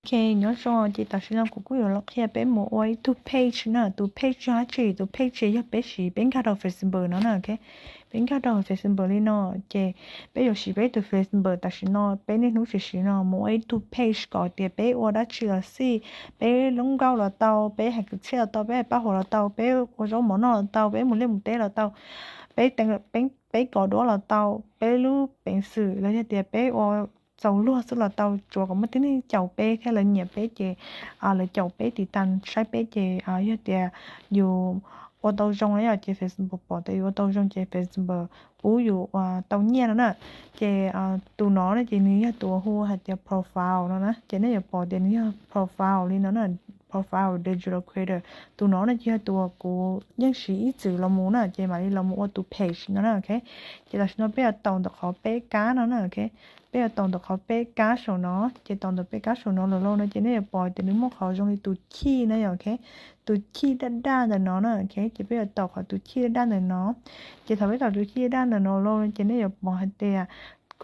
Ok, nyob zoo, ces tam sim no kuv kuj yuav los qhia peb mus ua ib tug page na. Tus page yog dab tsi? Tus page yog peb siv peb nkag rau Facebook no na, ok. Peb nkag rau Facebook li no, ces peb yuav siv peb tus Facebook tam sim no peb niaj hnub siv siv no mus ua ib tug page kom tias peb ua dab tsi los xij, peb lub nkauj los tau, peb hais kwv txhiaj los tau, peb hais paj huam los tau, peb ua zaub mov noj los tau, peb mus liaj mus teb los tau, peb, peb kov duab los tau, peb lub peev xwm los yog tias peb ua txaus luag xwb los tau, tsuav kom muaj tib neeg caum peb thiab lawv nyiam peb ces lawv caum peb tiv tas saib peb ces yog tias yus ua tau zoo na yom, ces Facebook pom tias yus ua tau zoo ces Facebook pub yus tau nyiaj no na. Ces tus no na ces nws yog tus hu hais tias profile no na, ces nej yuav pom tias nws yog profile li no na, profile digital creator. Tus no na ces yog tus uas kuv yeej siv ib txwm los mus na, ces mam li los mus ua tus page no na, ok. Ces tam sim no peb yuav taus ntawm qhov peb kab no na, ok. Peb yuav taus ntawm qhov peb kab saum no, ces taus ntawm peb kab saum no los lauj no ces nej yuav pom tias nws muaj qhov zoo li tus chij na yom, ok. Tus chij daj daj ntawm no na, ok. Ces peb yuav taus qhov tus chij daj daj ntawm no. Ces thaum peb taus tus chij daj daj ntawm no lauj ces nej yuav pom hais tias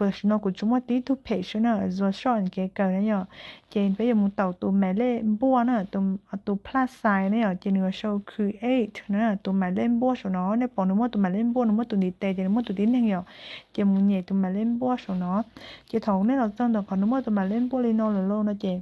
tam sim no kuv tsuas muaj tib tug page xwb na, Zuag Shop kev kawm na yom. Ces peb yuav mus taus tus mais lej npuaj na, tus plus sign na yom, ces nws yuav sau create na, tus mais lej npuaj saum no. Nej pom nws muaj tus mais lej npuaj, nws muaj tus ntiv tes ces nws muaj tus tib neeg yom. Ces mus nyem tus mais lej npuaj saum no. Ces thaum nej los txog ntawm qhov nws muaj tus mais lej npuaj li no lawm lauj no ces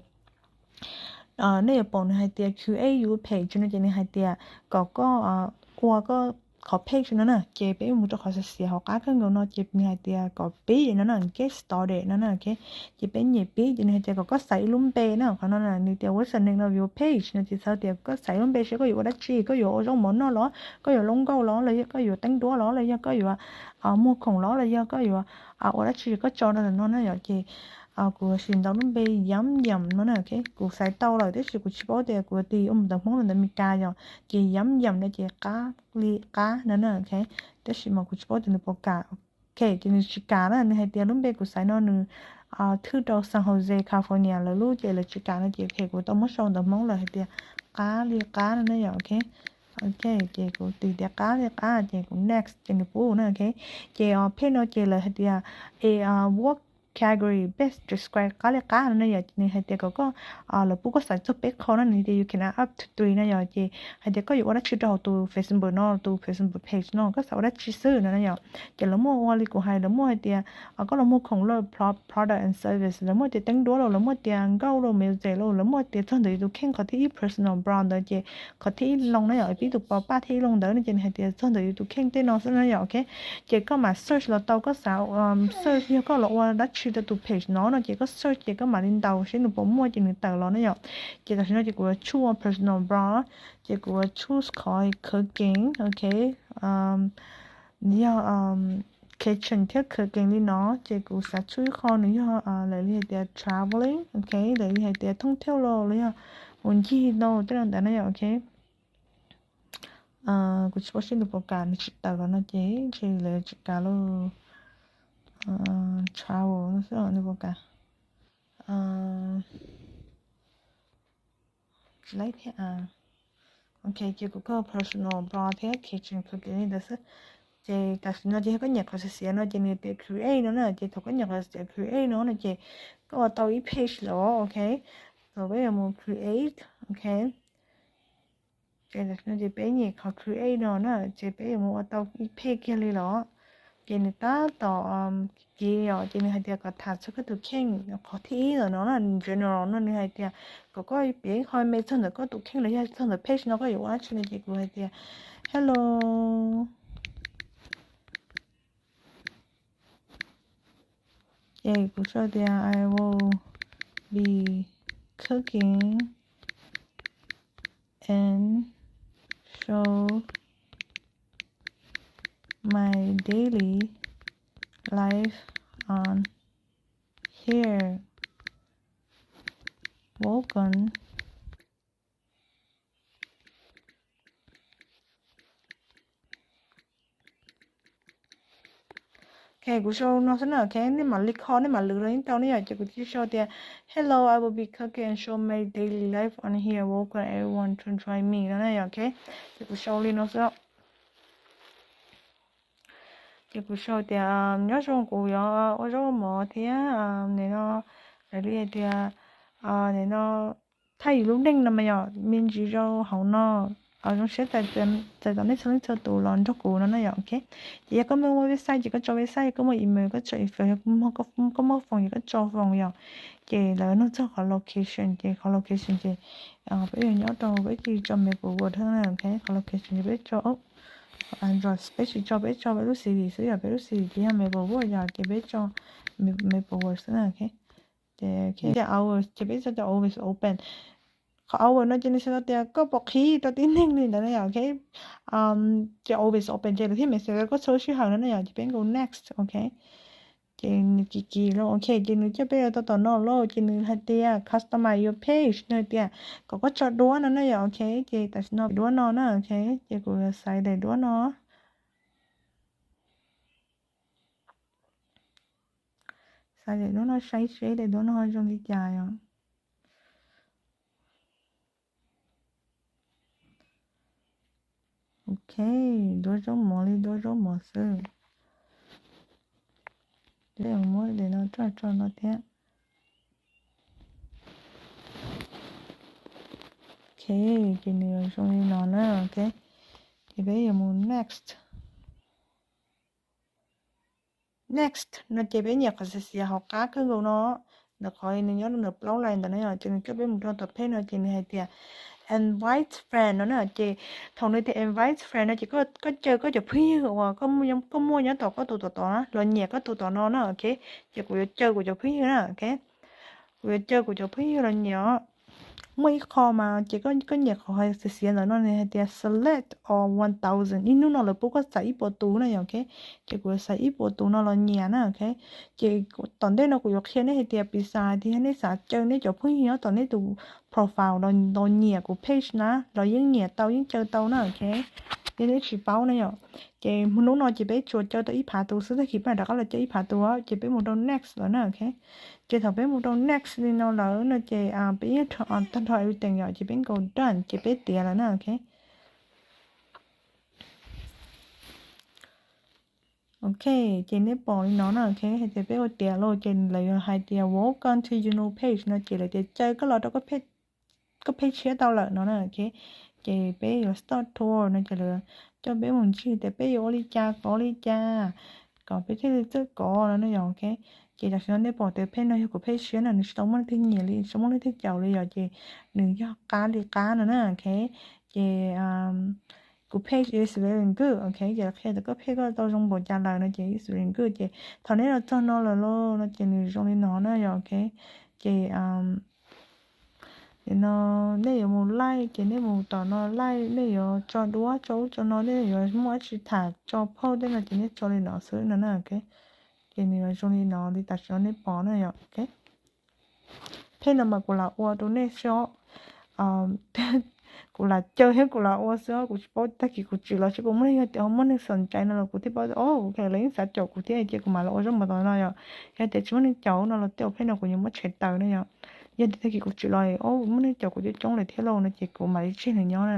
nej yuav pom nws hais tias create your page no ces nws hais tias kom koj ua koj qhov page no na. Ces peb mus rau qhov xav xiav hauv qab kawg nkaus no ces nws hais tias kom pib no na, get started no na, ok. Ces peb nyem pib ces nws hais tias kom koj xaiv ib lub npe na, qhov no nws tias what's the name of your page no ces txhais tias koj xaiv ib lub npe seb koj yuav ua dab tsi, koj yuav ua zaub mov noj los, koj yuav lub nkauj los, los yog koj yuav teeb duab los, los yog koj yuav muag khoom los, los yog koj yuav ua dab tsi koj tso rau ntawm no na yom. Ces kuv sim ntaus lub npe Yam Yam no na, ok. Kuv xaiv tau lawm tab sis kuv tsis paub tias kuv tig ua mus ntawm Hmoob los ntawm Meskas yom. Ces Yam Yam no ces qab li qab no na, ok. Tab sis mas kuv tsis paub tias nws puas kam. Ok, ces nws tsis kam na, nws hais tias lub npe kuv xaiv no nws thwj rau San Jose, California lawv lub, ces lawv tsis kam no ces ok kuv tau muab sau ntawm Hmoob lawm hais tias qab li qab no na yom, ok. Ok, ces kuv tig tias qab li qab ces kuv next ces nws pub na, ok. Ces page no ces lawv hais tias a what category best describe qab li qab no na yom, nws hais tias kom koj, lawv pub koj xaiv txog peb qho na, nws tias you can add up to three na yom, ces hais tias koj yuav ua dab tsi rau hauv tus Facebook no, tus Facebook page no, koj xav ua dab tsi xwb no na yom. Ces lawv muaj ua li kuv hais, lawv muaj hais tias koj los muag khoom los, product and service, lawv muaj tias teeb duab los, lawv muaj tias nkauj los, music los, lawv muaj tias txog ntawm yus tus kheej qhov thib ib personal brand ntawd ces qhov thib ib loo na yom, pib tus pos paj thib ib loo ntawd no ces nws hais tias txog ntawm yus tus kheej tej no xwb na yom, ok. Ces koj mam search los tau, koj xav search yog koj los ua dab tsi rau tus page no no ces koj search ces koj mam li ntaus seb nws puas muaj ces nws tawm los na yom. Ces tam sim no ces kuv yuav choose personal brand, ces kuv yuav choose qhov cooking, ok. Nws yog kitchen thiab cooking li no, ces kuv xav choose ib qho nws yog lawv li hais tias traveling, ok, lawv li hais tias thoob thiauj los, los yog mus ncig tau tej no ntawd na yom, ok. Kuv tsis paub seb nws puas kam, nws tsis tawm los no ces ntshe lawv tsis kam lauj. Travel no xwb nws puas kam. Tsis laib thiab. Ok, ces kuv koj personal brand thiab kitchen cooking li ntawd xwb. Ces tam sim no ces yog koj nyem qhov xiav xiav no ces nws tias create no na, ces thaum koj nyem qhov xiav create no no ces koj ua tau ib page lawm, ok. Thaum koj yuav mus create, ok. Ces tam sim no ces peb nyem qhov create no na, ces peb yuav mus ua tau ib page kiag li los. Ces nws tab tom kiv yom, ces nws hais tias kom tham txog koj tus kheej, qhov thib ib ntawm no na, general no nws hais tias kom koj piav qho me txog ntawm koj tus kheej los yog txog ntawm page no koj yuav ua dab tsi no ces kuv hais tias hello. Ces kuv sau tias I will be cooking and show my daily life on here, welcome. Ok, kuv sau no xwb na, ok, nej mam li kho nej mam lwv los yeej tau ne yom. Ces kuv tig sau tias hello, I will be cooking and show my daily life on here, welcome everyone to join me no na yom, ok. Ces kuv sau li no xwb. Ces kuv sau tias nyob zoo, kuv yuav ua zaub mov thiab nim no lawv li hais tias no, thaij yus lub neej no mas yog me ntsis rau hauv no. Zoo siab txais tos nej txhua leej txhua tus los nrog kuv no na yom, ok. Ces yog koj muaj website ces koj tso website, yog koj muaj email koj tso email, yog koj muaj phone ces koj tso phone yom. Ces lawv nug txog qhov location ces qhov location ces peb yuav nyob rau peb cia li tso Maplewood na, ok. Qhov location ces peb tso Android peb tsis tso, peb tso peb lub city xwb yom, peb lub city ces yog Maplewood yom, ces peb tso Maplewood xwb na, ok. Ces hours ces peb tso tias always open. Qhov hours no ces nws xav tau tias koj pom qhib rau tib neeg li ntawd na yom, ok. Ces always open ces lawv thiaj message rau koj txhua lub sij hawm no na yom, ces peb nkaus next, ok. Ces nws kim kim los, ok, ces nws coj peb rau tom no los ces nws hais tias customize your page, nws hais tias kom koj tso duab no na yom, ok. Ces tam sim no duab no na, ok. Ces kuv yuav xaiv daim duab no. Xaiv daim duab no saib seb daim duab no zoo li cas yom. Ok, duab zaub mov li duab zaub mov xwb. Peb yuav muab daim no tso tso no thiab. Ok, ces nws yuav zoo li no na, ok. Ces peb yuav mus next. Next no ces peb nyem qhov xiav xiav hauv qab kawg nkaus no, ntawm qhov nws nyob rau ntawm plaub line ntawd na yom, ces nws coj peb mus rau tom page no ces nws hais tias invite friend no na. Ces thaum nws tias invite friend no ces koj caw koj cov phooj ywg uas koj muaj nyob tom koj tus tom tod na los nyiam koj tus tom no na, ok. Ces kuv yuav caw kuv cov phooj ywg na, ok. Kuv yuav caw kuv cov phooj ywg los nyiam os. Muaj ib qho mas ces koj nyem qhov xiav xiav ntawm no nws hais tias select all one thousand, ib hnub no lawv pub koj xaiv ib puas tus na yom, ok. Ces kuv yuav xaiv ib puas tus no los nyiam na, ok. Ces tom ntej no kuv yuav qhia nej hais tias piv xam tias yog nej xav caw nej cov phooj ywg nyob tom nej tus profile los nyiam kuv page na los yeej nyiam tau yeej caw tau na, ok. Yog nej tsis paub na yom. Ces hnub no ces peb tsuas caw tau ib phav tus xwb, tag kis peb mam rov qab los caw ib phav tus, ces peb mus rau next lawm na, ok. Ces thaum peb mus rau next li no lawm no ces peb yeej tag nrho everything yom, ces peb nkaus done ces peb tiav lawm na, ok. Ok, ces nej pom li no na, ok, hais tias peb ua tiav lawm ces lawv yuav hais tias welcome to your new page no ces lawv tias caw koj los rau koj page tshiab tau lawm no na, ok. Ces peb yuav start tour no ces lawv coj peb mus ncig tias peb yuav ua li cas kov li cas kom peb thiaj li txawj kov no na yom, ok. Ces tam sim no nej pom tias page no yog kuv page tshiab na, nws tsis tau muaj leej twg nyiam li, tsis tau muaj leej twg caum li yom, ces nws yog qab li qab no na, ok. Ces kuv page is very good, ok. Ces qhia tias koj page koj tau zoo npaum cas lawm no ces is very good. Ces thaum nej los txog no lawm lauj no ces nws zoo li no na yom, ok. Ces no nej yuav mus like ces nej mus tom no like, nej yuav tso duab tso ub tso no, nej yuav muaj dab tsi tham tso post tej no ces nej tso li no xwb no na, ok. Ces nws yuav zoo li no li tam sim no nej pom na yom, ok. Page no mas kuv lam ua rau nej xwb os. Kuv lam caw thiab kuv lam ua xwb os, kuv tsis paub tag kis kuv tsim los seb puas muaj neeg, yog tias ho muaj neeg xom ntshai no los kuv thiaj paub, o, lawv yeej xav caum kuv thiab ces kuv mam los ua zaub mov tom no yom. Yog tias tsis muaj neeg caum no los tej uas page no kuv yuav muab tshem tawm na yom. Yog tias tag kis kuv tsim los, o, muaj neeg caum kuv coob coob lawm thiab lauj no ces kuv mam li tseg nws nyob na.